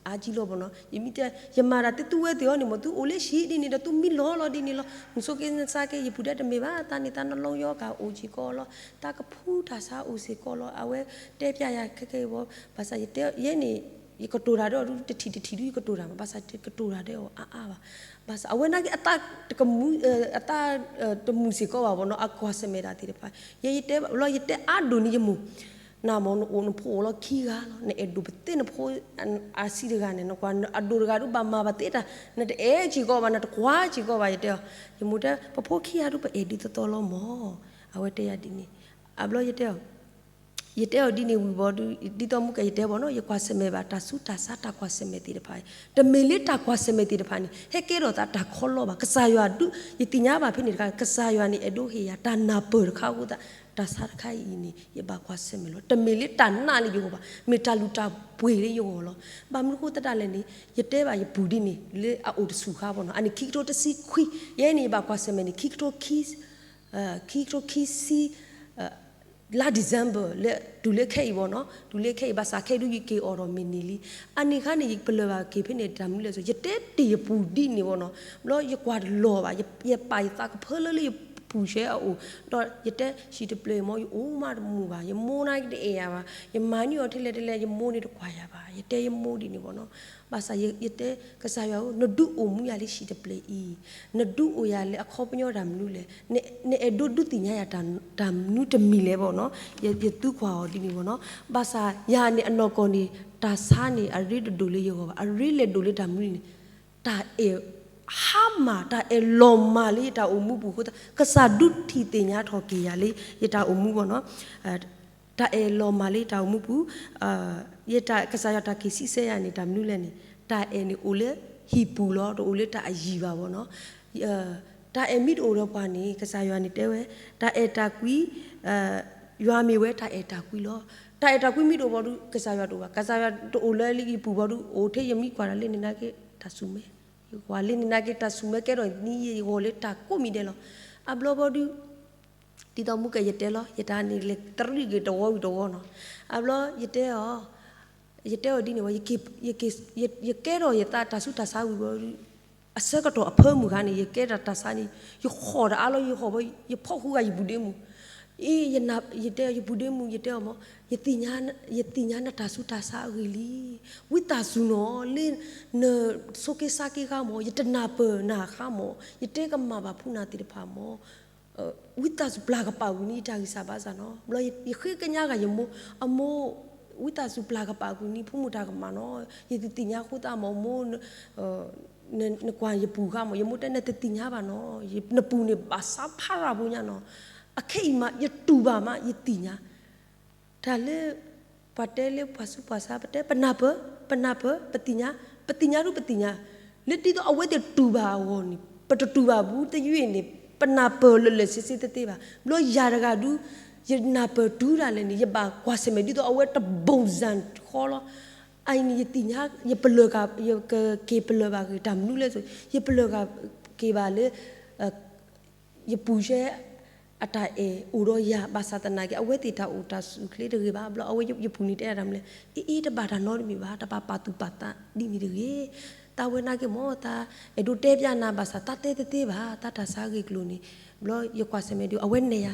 အါကံလီၤဘၣ်နီၤ. ယမ့ၢ်တဲ ယမၤတၢ်သ့ သုဝဲသ့ၣ်အီၤန့ၣ်မ့ၢ် သုအိၣ်လၢဟံၣ်ဒ်န့ၣ်ဒီး သုမံလီၤလီၤဒ်န့ၣ်လီၤ. နဆိးက့နဆါက့ ယပုၢ်ဒဲတမ့ၢ်ဘၣ်, သးန့ၣ် သးနလီယီကၤအိၣ်စ့ၢ်ကီးလီၤ, သးကဖုတၢ်ဆါအိၣ်စ့ၢ်ကီးလီၤ. အဝဲတဲပျဲယၤခဲကဲအံၤဘၣ်, ဘၣ်ဆၣ်ယတဲ ယဲန့ၣ် ယကတိၤတၢ်ဒီးအီၤဒုး တထံၣ်တထံၣ်ဒုး ယကတိၤတၢ်မး, ဘၣ်ဆၣ်ယကတိၤတၢ်ဒီးအီၤအါအါဘၣ်. ဘၣ်ဆၣ်အဝဲနာ်က့ အသးတကမူ အသးတမုာ်စ့ၢ်ကီးဘၣ်ဘၣ်နီၤ, အကွၢ်ဆၢၣ်မဲာ်တၢ်သ့ၣ်တဖၣ်. ယဲယတဲဘၣ်လီၤ ယတဲအါဒိၣ်န့ၣ် ယမိၢ် နမ့ၢ်နအိၣ်နဖိအိၣ်လီၤခံဂၤလီၤ, နအဲၣ်ဒိးပသ့နဖိ အဆံးတဂၤန့ၣ် နကွၢ်အဒိၣ်တဂၤဒုး ဘၣ်မၤဘၣ်သ့တၢ်, နတအဲၣ်စ့ၢ်ကီးဘၣ်, နတကွၢ်စ့ၢ်ကီးဘၣ် ယတဲအီၤ. ယမိၢ်တဲ ပဖိခံဂၤဒုး ပအဲၣ်ဒ်သိးသိးလီၤမး, အဝဲတဲယၤဒ်န့ၣ်. အဘျီယတဲအီၤ ယတဲအီၤဒ်န့ၣ်ဝံၤဘၣ်ဒုး ဒ်သိးမုၢ်ကဲ ယတဲဘၣ်နီၤ, ယကွၢ်ဆၢၣ်မဲာ်ဘၣ် တၢ်ဆူးတၢ်ဆါတၢ်ကွၢ်ဆၢၣ်မဲာ်သ့ၣ်တဖၣ်အံၤ, တမ့ၢ်လၢတၢ်ကွၢ်ဆၢၣ်မဲာ်သ့ၣ်တဖၣ်န့ၣ် ဟဲကဲထီၣ်သးတၢ်ခီလီဘၣ်. ကစၢ်ယွၤဒုး ယသ့ၣ်ညါဘၣ်ဖဲန့ၣ်တခါ ကစၢ်ယွၤန့ၣ် အဲၣ်ဒိးဟ့ၣ်ယၤတၢ်နၢ်ပၢၢ်တခါအဃိသတး တၢ်ဆါတခါအံၤန့ၣ် ယဘၣ်ကွၢ်ဆၢၣ်မဲာ်လီၤ. တမ့ၢ်လၢတၢ်နာ်လၢယဂီၢ်ဘၣ်, မ့ၢ်တၢ်လုၢ်တၢ်ပှ့ၤလၢယဂီၢ်လီၤ. ဘၣ်မနုၤအဃိသတးလဲၣ်န့ၣ် ယတဲဘၣ်ယပုၢ်ဒ်န့ၣ် လၢအအိၣ်တဆူၣ်ခါဘၣ်နီၤ, အနံၣ်ခံကထိတဆံခွံ, ယဲန့ၣ် ယဘၣ်ကွၢ်ဆၢၣ်မဲာ်န့ၣ် ခံကထိခံ ခံကထိခံဆံ လါ December လၢ တုၤလၢခဲအံၤဘၣ်နီၤ, တုၤလၢခဲအံၤ ဘၣ်ဆၣ်ခဲဒုး ယက့ၤအိၣ်ဒီးမ့ၢ်န့ၢ်လံ. အန့ၣ်ခါန့ၣ် ယပလၢၢ်ဘၣ်က့ၤဖဲန့ၣ် တၢ်မနုၤလဲၣ်စိ ယတဲတ့ၢ်ယပုၢ်ဒ်န့ၣ်ဘၣ်နီၤ, ဘျီယကွၢ်တလီၤဘၣ်, ယပာ်ယသးကဖၢလၢလၢယပုၢ်ဆဲအအိၣ်, ဒီးယတဲ ဟံၣ်တပျဲၢ်အံၤမ့ၢ် ယအိၣ်မးတမုာ်ဘၣ်, ယမိၢ်နာ်က့တအဲၣ်ယၤဘၣ်, ယမၤန့ၢ်အီၤထဲလဲၣ်ထဲလဲၣ် ယမိၢ်န့ၣ်တကွၢ်ယၤဘၣ်, ယတဲယမိၢ်ဒ်န့ၣ်ဘၣ်နီၤ. ဘၣ်ဆၣ်ယတဲ ကစၢ်ယွၤဧၢ, နဒုးအိၣ်မူယၤလၢဟံၣ်တပျဲၢ်အံၤ, နဒုးအိၣ်ယၤလၢအခီပညီတၢ်မနုၤလဲၣ်, နအဲၣ်ဒိးဒုးသ့ၣ်ညါယၤတၢ်မနုၤတမံၤလဲၣ်ဘၣ်နီၤ, ယသုကွၢ်အီၤဒ်န့ၣ်ဘၣ်နီၤ. ဘၣ်ဆၣ်ယၤန့ၣ်အနီၢ်ကီၢ်န့ၣ် တၢ်ဆါန့ၣ် အရ့တဒိၣ်လၢယဂီၢ်ဘၣ်, အရ့လဲၤဒိၣ်လၢတၢ်မနုၤန့ၣ်, တၢ်အဲၣ်ဟါမၢ် တၢ်အဲၣ်လီၤမၢ်လၢယတၢ်အိၣ်မူပူၤအဃိသတး ကစၢ်ဒုးထံၣ်သ့ၣ်ညါထီၣ်က့ၤယၤလၢယတၢ်အိၣ်မူဘၣ်နီၤ. တၢ်အဲၣ်လီၤမၢ်လၢယတၢ်အိၣ်မူပူၤ, ယတၢ် ကစၢ်ယွၤတၢ်က့ၤစံးဆၢယၤန့ၣ် တၢ်မနုၤလဲၣ်န့ၣ်, တၢ်အဲၣ်န့ၣ်အိၣ်လၢဟံၣ်ပူၤလီၤ, တအိၣ်လၢတၢ်အယံၤဘၣ်ဘၣ်နီၤ. တၢ်အဲၣ်မ့ၢ်တအိၣ်ဒီးပှၤန့ၣ် ကစၢ်ယွၤန့ၣ်တဲဝဲ, တၢ်အဲၣ်တၢ်ကွံ ယွၤမ့ၢ်ဝဲတၢ်အဲၣ်တၢ်ကွံလီၤ. တၢ်အဲၣ်တၢ်ကွံမ့ၢ်တအိၣ်ဘၣ်ဒီး ကစၢ်ယွၤတအိၣ်ဘၣ်, ကစၢ်ယွၤတအိၣ်လၢယပူၤဘၣ်ဒီး အိၣ်ထဲယမံကွၢ်တၢ်လၢန့ၣ်နာ်က့ တၢ်ဆူၣ်မဲ, ယကွၢ်လၢန့ၣ်နာ်က့ တၢ်ဆူၣ်မဲကဲထီၣ်န့ၢ်ယဂီၢ်လၢတၢ်ကိးမံၤဒဲးလီၤ. အဘျီဘၣ်ဒီး ဒ်သိးမုၢ်ကဲယတဲလီၤ, ယတၢ်န့ၣ်လဲၤတရံးက့ၤတဝီဝံၤတဝီနီၤ. အဘျီယတဲအီၤ, ယတဲအီၤဒ်န့ၣ်ဝဲ, ယကဲထီၣ်ယသးတၢ်ဆူးတၢ်ဆါဝံၤဘၣ်ဒီး အဆၢကတီၢ်အဖၢမုၢ်ဂၤန့ၣ် ယကဲတၢ်တၢ်ဆါန့ၣ် ယဃီၣ်တအါလီၤ, ယဃီၣ်ဘၣ် ယဖီၣ်ဃုဂၤယပုၢ်ဒ့မုၣ်, အ့ ယတဲယပုၢ်ဒ့မုၣ် ယတဲအီၤမး, ယသ့ၣ်ညါနတၢ်ဆူးတၢ်ဆါအဂ့ၢ်လံ. ဝံသးစူၤနီၤ လၢနဆိးက့ဆါက့ဃါမး ယတနၢ်ပၢၢ်နၤဃါမး, ယတဲကမၣ်ဘၣ်ဖုနၤသ့ၣ်တဖၣ်မး ဝံသးစူၤပျၢ်ကပာ်ကွံာ်န့ၢ်ယတၢ်ဂံၢ်စၢ်ဘါစၢ်နီၤ. ဘျီယဃ့ကညးဂၤယမိၢ်, အမိၢ်, ဝံသးစူၤပျၢ်ကပာ်ကွံာ်န့ၢ် ဖိမုၣ်တၢ်ကမၣ်နီၤ, ယတသ့ၣ်ညါဃိသတးမး မိၢ်, နကွၢ်ယပုၢ်ဃါမး, ယမိၢ်တဲနတသ့ၣ်ညါဘၣ်နီၤ, နပုၢ်န့ၣ်ဘၣ်ဆါဖးရၤဖိညါနီၤ. အခဲအံၤမး ယတူၢ်ဘၣ်မး ယသ့ၣ်ညါ တၢ်လၢ ပှၤတဲလၢပှၤဆူးပှၤဆါ ပတဲပနၢ်ပၢၢ်, ပနၢ်ပၢၢ်, ပသ့ၣ်ညါ, ပသ့ၣ်ညါဒုးပသ့ၣ်ညါ, လၢဒ်သိးအဝဲသ့ၣ်တူၢ်ဘၣ်အဂီၢ်န့ၣ် ပတတူၢ်ဘၣ်ဘူးသယုၢ်အံၤန့ၣ် ပနၢ်ပၢၢ်လၢာ်လၢာ်ဆ့ဆ့သ့သ့ဘၣ်. ဘျီယၤတဂၤဒုး ယနၢ်ပၢၢ်တုၤဒၣ်လဲာ်န့ၣ် ယဘၣ်ကွၢ်ဆၢၣ်မဲာ်ဒ်သိးအဝဲတဘိၣ်စၢ်ဃီလီၤ. အအံၤန့ၣ် ယသ့ၣ်ညါ ယပလၢၢ်က ယကက့ၤပလၢၢ်ဘၣ်ဂ့ၤတၢ်မနုၤလဲၣ်, ယပလၢၢ်က့ၤဘၣ်လၢ ယပုၢ်ဆဲ အတၢ်အဲၣ်အိၣ်ဒီးယၤ ဘၣ်ဆၣ်သနာ်က့ အဝဲသ့ၣ်တၢ်အိၣ်တၢ်ဆူၣ်ချ့တဂ့ၤဘၣ်. ဘျီအဝဲယပုၢ်န့ၣ်တဲဒၣ်တၢ်မနုၤလဲၣ်, အ့အ့ တဘၣ်တၢ်နီတမံၤဘၣ်, တဘၣ်ပာ်သူၣ်ပာ်သးဒ်န့ၣ်တဂ့ၤ. သးဝဲနာ်က့မး သးအဲၣ်ဒိးတဲပျးနၤဘၣ်ဆၣ် သးတဲသ့သ့ဘၣ် သးတၢ်ဆါဂ့ၢ်ကျိၤန့ၣ်. ဘျီယကွၢ်ဆၢၣ်မဲာ်ဒုး အဝဲနဲၣ်ယၤ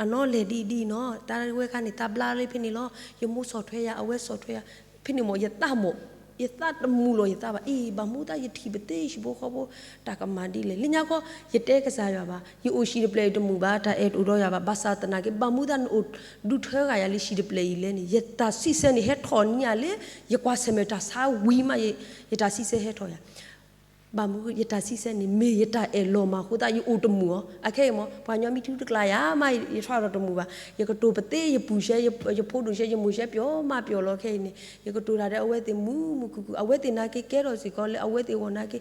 အနီၢ်လဲၣ်ဒ်အံၤဒ်အံၤနီၤ, သးဝဲခါန့ၣ် သးဘျါလၢဖဲန့ၣ်လီၤ. ယမိၢ်ဆီၣ်ထွဲယၤ အဝဲဆီၣ်ထွဲယၤ ဖဲန့ၣ်မး ယသးမး ယသးတမူလီၤယသးဘၣ်. အ့ ဘၣ်မနုၤသးယထံၣ်ပသ့ဟံၣ်ဖိဃီဖိ တၢ်ကမၣ်ဒ်လဲၣ်. လၢညါခီ ယတဲကစၢ်ယွၤဘၣ်, ယအိၣ်ဟံၣ်တပျဲၢ်အံၤတမုာ်ဘၣ်, တၢ်အဲၣ်တအိၣ်ဒီးယၤဘၣ်. ဘၣ်ဆၣ်သနာ်က့ ဘၣ်မနုၤသးနအိၣ်ဒုးထွဲဂၤယၤလၢဟံၣ်တပျဲၢ်အံၤလဲၣ်န့ၣ် ယတၢ်စံးဆၢန့ၣ် ဟဲထီၣ်န့ၢ်ယၤလၢ ယကွၢ်ဆၢၣ်မဲာ်တၢ်ဆါဝံၤမး ယတၢ်စံးဆၢဟဲထီၣ်ယၤ ဘၣ်မနုၤ ယတၢ်စံးဆၢန့ၣ် မ့ၢ်ယတၢ်အဲၣ်လီၤမၢ်အဃိသတး ယအိၣ်တမုာ်အီၤ. အခဲအံၤမး ပှၤကညီမ့ၢ်ထုတကျါယၤမး ယထွဲဒီးတမုာ်ဘၣ်. ယကတိၤပသ့ ယပုၢ်ဆဲ ယဖိဒိၣ်ဆဲ ယမိၢ်ဆဲ ပျီမးပျီလီၤခဲအံၤန့ၣ် ယကတိၤတၢ်ဒီးအဝဲသ့ၣ်မုာ်မုာ်ခုၣ်ခုၣ် အဝဲသ့ၣ်နာ်က့ကဲထီၣ်စ့ၢ်ကီးလၢအဝဲသ့ၣ်အဂီၢ်နာ်က့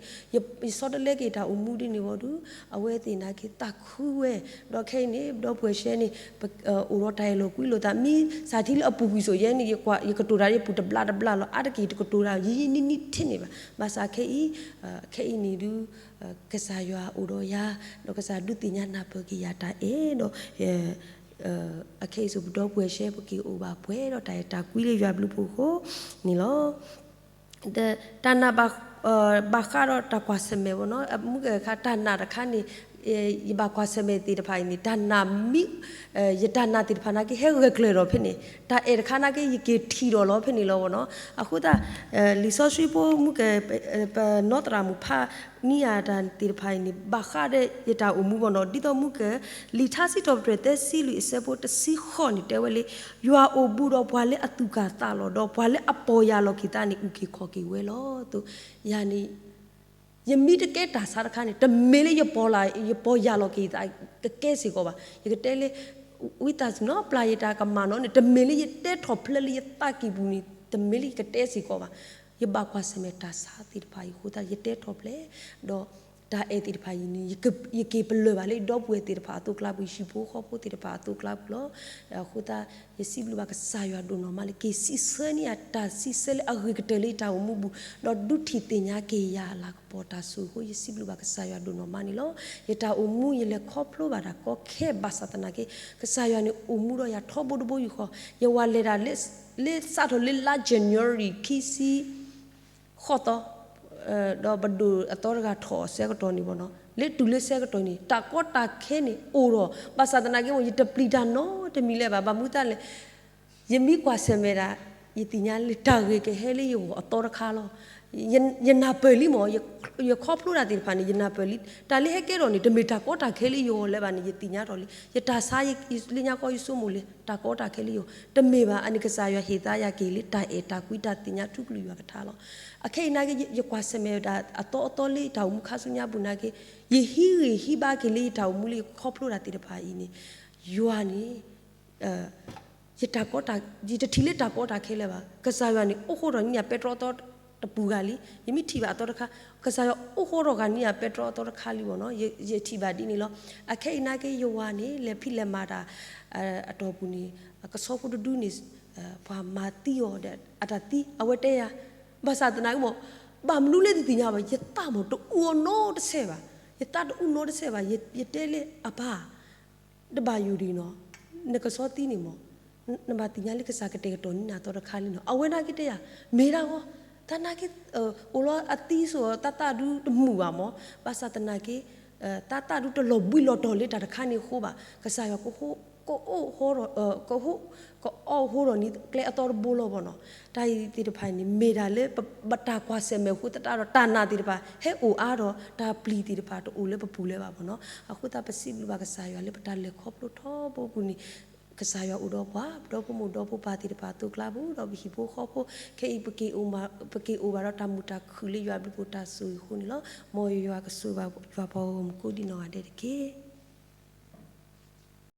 ယဆီတလဲက့ၤတၢ်အိၣ်မူဒ်န့ၣ်ဝံၤဒီး အဝဲသ့ၣ်နာ်က့သးခုဝဲ ဒီးခဲအံၤန့ၣ် ဒီပုၢ်ဝဲၢ်ဆဲန့ၣ် အိၣ်ဒီးတၢ်အဲၣ်လီၤကွံလိာ်သး မ့ၢ်စးထံလၢအပူၤကွံာ်စိၤ ယဲန့ၣ် ယကတိၤတၢ်ဒီးယပုၢ်တဘျးတဘျးလီၤ. အါတက့ၢ် ယကတိၤတၢ်ယံာ်ယံာ်နံၣ်နံၣ်ထဲန့ၣ်ဘၣ်. ဘၣ်ဆၣ်ခဲအံၤ ခဲအံၤန့ၣ်ဒုး ကစၢ်ယွၤအိၣ်ဒီးယၤ ဒီးကစၢ်ဒုးသ့ၣ်ညါနၢ်ပၢၢ်က့ၤယၤတၢ်အဲၣ်ဒီး အခဲအံၤစိၤ ပဒီပုၢ်ဝဲၢ်ဆဲ ပက့ၤအိၣ်ဘၣ်ပှဲၤဒီးတၢ်အဲၣ်တၢ်ကွံလၢယွၤဘျုးဖှိၣ်အဃိန့ၣ်လီၤ. တၢ်နာ်ဘၣ်, ဘၣ်ဃးဒီးတၢ်ကွၢ်ဆၢၣ်မဲာ်ဘၣ်နီၤ, မုၢ်ကခါတၢ်နာ်တခါန့ၣ် ယဘၣ်ကွၢ်ဆၢၣ်မဲာ်သ့ၣ်တဖၣ်အံၤန့ၣ် တၢ်နာ်မံ, ယတၢ်နာ်သ့ၣ်တဖၣ်နာ်က့ ဟဲဂၢၢ်ကျၢၤဒီးဖဲန့ၣ် တၢ်အဲၣ်တခါနာ်က့ ယက့ၤထံၣ်ဒီးလီၤဖဲန့ၣ်လီၤဘၣ်နီၤ. အဃိသတး လံာ်စီဆှံဖိမုၢ်က ပနီၢ်သရၣ်မုၣ်ဖးန့ၢ်ယၤတၢ်သ့ၣ်တဖၣ်အံၤန့ၣ် ဘၣ်ဃးဒီးယတၢ်အိၣ်မူဘၣ်နီၤ, ဒ်သိးမုၢ်က လံာ်ထါစံးထီၣ်ပတြၢၤသၢဆံလွံၢ်အဆၢဖိတဆံဃိးန့ၣ် တဲဝဲလၢ ယွၤအိၣ်ဘူးဒီးပှၤလၢအသူၣ်ကၢ်သးလီၤ, ဒီးပှၤလၢအပီၢ်ယၢ်လီၤက့ၤသးန့ၣ် အုၣ်က့ၤခီၣ်က့ၤဝဲလီၤ. ယၤန့ၣ် ယမ့ၢ်တကဲတၢ်ဆါတခါန့ၣ် တမ့ၢ်လၢယပီၢ်ယၢ်လီၤက့ၤသးကကဲစ့ၢ်ကီးဘၣ်. ယကတဲလၢ ဝံသးစူၤနီၤ ပျၢ်ယတၢ်ကမၣ်နီၤန့ၣ် တမ့ၢ်လၢယတဲထီၣ်ဖျါလၢယသးကံၢ်ပူၤန့ၣ် တမ့ၢ်လၢယကတဲစ့ၢ်ကီးဘၣ်. ယဘၣ်ကွၢ်ဆၢၣ်မဲာ်တၢ်ဆါသ့ၣ်တဖၣ်အံၤအဃိသတး ယတဲထီၣ်ဖျါ ဒီးတၢ်အဲၣ်သ့ၣ်တဖၣ်အံၤန့ၣ် ယက့ၤပလၢၢ်ဘၣ်လၢယဒီပုၢ်ဝဲၢ်သ့ၣ်တဖၣ်အသိးကျါပူၤ, ယဟံၣ်ဖိဃီဖိသ့ၣ်တဖၣ်အသိးကျါပူၤလီၤ. အဃိသတး ယစံးဘျုးဘၣ်ကစၢ်ယွၤဒိၣ်နီၢ်မးလၢ က့ၤစံးဆၢန့ၢ်ယၤတၢ်စံးဆၢလၢအဂ့ၤကတၢၢ်လၢယတၢ်အိၣ်မူပူၤ, ဒီးဒုးထံၣ်သ့ၣ်ညါက့ၤယၤအလၤကပီၤတၢ်ဆိၣ်ဂ့ၤအဃိ ယစံးဘျုးဘၣ်ကစၢ်ယွၤဒိၣ်နီၢ်မးန့ၣ်လီၤ. ယတၢ်အိၣ်မူယလဲၤခီဖျိဘၣ်တၢ်ကီခဲဘၣ်ဆၣ်သနာ်က့ ကစၢ်ယွၤန့ၣ်အိၣ်မူဒီးယၤထီဘိတဘိယူၢ်ဃီ, ယဝၤလဲၤဒၣ်လၢ လၢစးထီၣ်လၢလါ January ခံဆံ ဃိးသီ, ဒီးပဒိၣ်အသီတဂၤထီၣ်အဆၢကတီၢ်န့ၣ်ဘၣ်နီၤ, လၢတုၤလၢဆၢကတီၢ်န့ၣ် တၢ်ကီတၢ်ခဲန့ၣ်အိၣ်ဒီး ဘၣ်ဆၣ်သနာ်က့ ယတပျံၤတၢ်နီတမံၤလၢၤဘၣ်. ဘၣ်မနုၤအဃိလဲၣ်, ယမ့ၢ်ကွၢ်ဆၢၣ်မဲာ်ဒၣ် ယသ့ၣ်ညါလၢတၢ်ဂ့ၤကဟဲလၢယဂီၢ်အသီတခါလီၤ. ယနၢ်ပၢၢ်လံမး, ယခီဖျိတၢ်သ့ၣ်တဖၣ်န့ၣ် ယနၢ်ပၢၢ်လံ. တၢ်လၢဟဲကဲထီၣ်န့ၣ် တမ့ၢ်တၢ်ကီတၢ်ခဲလၢယဂီၢ်လၢၤဘၣ်န့ၣ် ယသ့ၣ်ညါထီၣ်လံ. ယတၢ်ဆါ လၢညါကီယဆိကမိၣ်လၢ တၢ်ကီတၢ်ခဲလၢယဂီၢ် တမ့ၢ်ဘၣ်. အန့ၣ် ကစၢ်ယွၤဟ့ၣ်သးယၤက့ၤလၢတၢ်အဲၣ်တၢ်ကွံတၢ်သ့ၣ်ညါထူကလုၢ်ယွၤကထါလီၤ. အခဲအံၤနာ်က့ ယကွၢ်ဆၢၣ်မဲာ်ဒၣ်အသီအသီလၢယတၢ်အိၣ်မူခါဆူညါပူၤနာ်က့ ယဟံးဂံၢ်ဟံးဘါက့ၤလၢယတၢ်အိၣ်မူလၢယခီဖျိတၢ်သ့ၣ်တဖၣ်အံၤန့ၣ် ယွၤန့ၣ် ယတၢ်ကီတၢ်, ယတထံၣ်လၢတၢ်ကီတၢ်ခဲလၢၤဘၣ်. ကစၢ်ယွၤန့ၣ် အိၣ်ဃိထီၣ်န့ၢ်ယၤပဲတြီအသီတပူၤဂၤလံ. ယမ့ၢ်ထံၣ်ဘၣ်အသီတခါ, ကစၢ်ယွၤအိၣ်ဃိထီၣ်ဂၤန့ၢ်ယၤပဲတြီအသီတခါလံဘၣ်နီၤ, ယထံၣ်ဘၣ်ဒ်န့ၣ်လီၤ. အခဲအံၤနာ်က့ ယဝၤန့ၣ် လဲၤဖံးလဲၤမၤတၢ် အတီၢ်ပူၤန့ၣ် ကဆီဖိတဒုန့ၣ် ပှၤမၤသံအီၤဒီး အတၢ်သံ အဝဲတဲယၤ, ဘၣ်ဆၣ်သနာ်က့မး ဘၣ်မနုၤလဲၣ်တသ့ၣ်ညါဘၣ်, ယသးမးတအူအီၤနီတဆဲးဘၣ်, ယသးတအူနီတဆဲးဘၣ်. ယတဲလၢအပၢ် တဘၣ်ယိၣ်ဒံးနီၤ, နကဆီသံန့ၣ်မး နဘၣ်သ့ၣ်ညါလၢကစၢ်ကတဲာ်ကတီၤန့ၢ်နၤအသီတခါလံနီၤ. အဝဲနာ်က့တဲယၤ မ့ၢ်ဒၣ်ဂီၢ်, တၢ်နာ်က့ အိၣ်လီၤအသံစိၤ တၢ်သးဒုတမုာ်ဘၣ်မး, ဘၣ်ဆၣ်သနာ်က့ တၢ်သးဒုတလီၤဘှံးလီၤတီၤလၢတၢ်တခါန့ၣ်အဃိဘၣ်. ကစၢ်ယွၤ ကအိၣ်, ကအိၣ်, ကအီၣ်ဟိထီၣ်န့ၢ်ကျဲအသီတဘိလီၤဘၣ်နီၤ. တၢ်အံၤသ့ၣ်တဖၣ်န့ၣ် မ့ၢ်ဒၣ်လၢပတၢ်ကွၢ်ဆၢၣ်မဲာ်အဃိသတးဒီး တၢ်နာ်သ့ၣ်တဖၣ် ဟဲအိၣ်အါဒီး တၢ်ပျံၤသ့ၣ်တဖၣ်တအိၣ်လၢပပူၤလၢၤဘၣ်ဘၣ်နီၤ. အဃိသတး ပစံးဘျုးဘၣ်ကစၢ်ယွၤလၢပတၢ်လဲၤခီဖျိထီဘိပူၤန့ၣ် ကစၢ်ယွၤအိၣ်ဒီးပှၤ ပဒီဖိမိၢ်ဒီဖိပၢ်သ့ၣ်တဖၣ်အသိးကျါပူၤ ဒီးပဟံၣ်ဖိဃီဖိ, ခဲအံၤ ပက့ၤအိၣ်ဘၣ်ဒီးတၢ်မုာ်တၢ်ခုၣ်လၢယွၤဘျုးဖှိၣ်တၢ်ဆိၣ်ဂ့ၤအဃိန့ၣ်လီၤ. မ်ယွၤကဆိၣ်ဂ့ၤဘၣ်ယွၤပှၤဂီၢ်မုၢ်ကိးဒံးနီၢ်ဂၤဒဲးတက့ၢ်.